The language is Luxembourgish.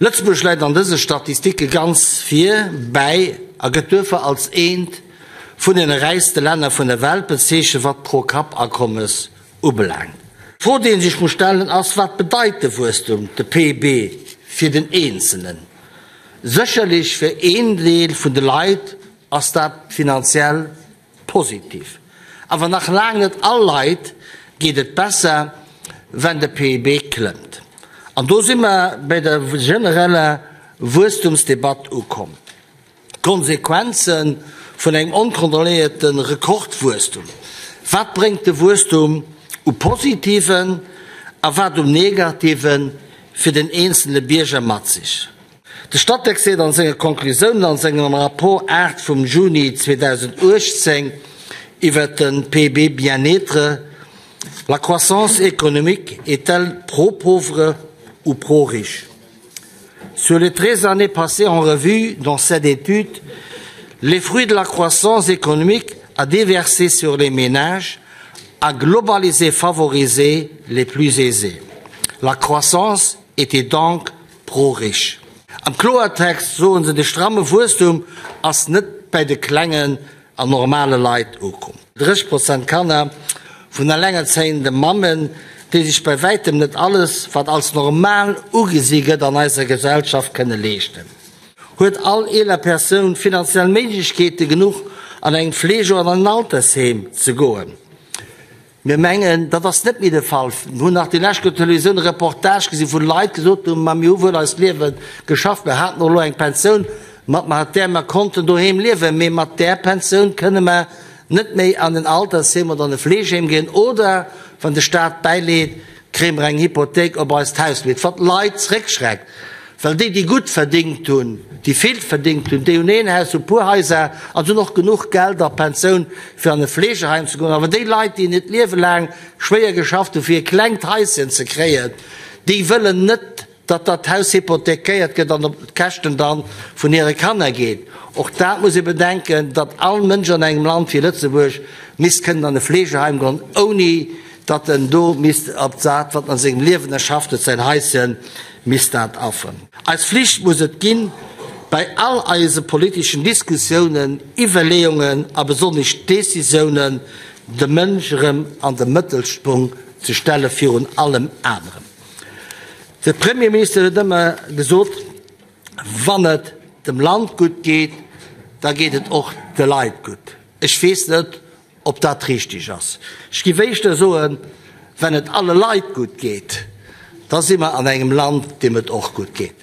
Lëtzebuerg läit an dëse Statistike ganz vir bäi a gëtt duerfir als eent vun den räichste Länner vun der Welt bezeechent, wat d'Pro-Kapp-Akommes ubelaangt. D'Fro, déi ee sech muss stellen, ass, Wat bedeit de Wuesstum, de PIB, fir den Eenzelen? Sécherlech fir een Deel vun de Leit ass dat finanziell positiv. Awer nach laang net all Leit geet et besser, wenn de PIB klëmmt. An do si mer bei der genereller Wuesstumsdebatt ukomm. D'Konsequenze vun engem onkontrolléierte Rekordwuesstum. Wat bréngt de Wuesstum u Positiven a wat um Negativen fir den eenzele Bierger mat sech? De Statec seet an senge Konklusiounen an sengem Rapport 8 vum Juni 2018 iwwert de PIB Bien-être, La croissance économique est-elle pro-pauvre ou pro-riche? Sur les 13 années passées en revue dans cette étude, les fruits de la croissance économique a déversé sur les ménages, a globalisé favorisé les plus aisés. La croissance était donc pro-riche. Am Kloertext soen se, de stramme Wuesstum ass net bäi de klengen an normale Leit ukomm. 30 Prozent Kanner vun elengerzéiende Mammen, déi sech bei wäitem net alles, wat als normal ugesi gëtt an eiser Gesellschaft, kënne leeschten. Huet all eeler Persoun finanziell Méiglechkeete genuch an eng Fleege oder an en Altersheem ze goen? Mir mengen, dat ass net méi de Fall. Mir hunn nach déi lescht Kéier op der Televisioun e Reportage gesi wou Leit gesot hunn, ma mir hu wuel eist Liewe geschafft, mir haten och elo eng Pensioun, mat mat där mer konnten doheem liewen, mee mat där Pensioun kënne mer net méi an en Altersheem oder an e Fleegeheem ginn oder, wann de Staat bäileet, kréie mer eng Hypothéik op eist Haus mit, wat d'Leit zréckschreckt, well déi, déi gutt verdéngt hunn, déi vill verdéngt hunn, déi hunn een Haus, hu puer Haiser an hunn och genuch Geld a Pensioun, fir an e Fleegeheim ze goen. Awer déi Leit, déi hiert Liewe laang schwéier geschafft hunn, fir e klengt Haischen ze kréien, déi wëllen net, datt dat Haus hypothekéiert gëtt an op d'Käschten dann vun hire Kanner geet. Och dat muss ee bedenken, datt all Mënsch an engem Land wéi Lëtzebuerg misst kënnen an e Fleegeheim goen, ouni datt en do misst op dat, wat en a sengem Liewen erschafft huet, säin Haischen, misst dat affen. Eis Flicht muss et ginn, bei all eise politeschen Diskussiounen, Iwwerleeungen a besonnesch Décisiounen, de Mënsch erëm an de Mëttelpunkt ze stelle virun allem anerem. De Premierminister huet ëmmer gesot, Wann et dem Land gutt geet, da geet et och de Leit gutt. Ech weess net, ob dat richtig ass. Ech géif éischter soen, Wenn et alle Leit gutt geet, da si mer an engem Land, deem et och gutt geet.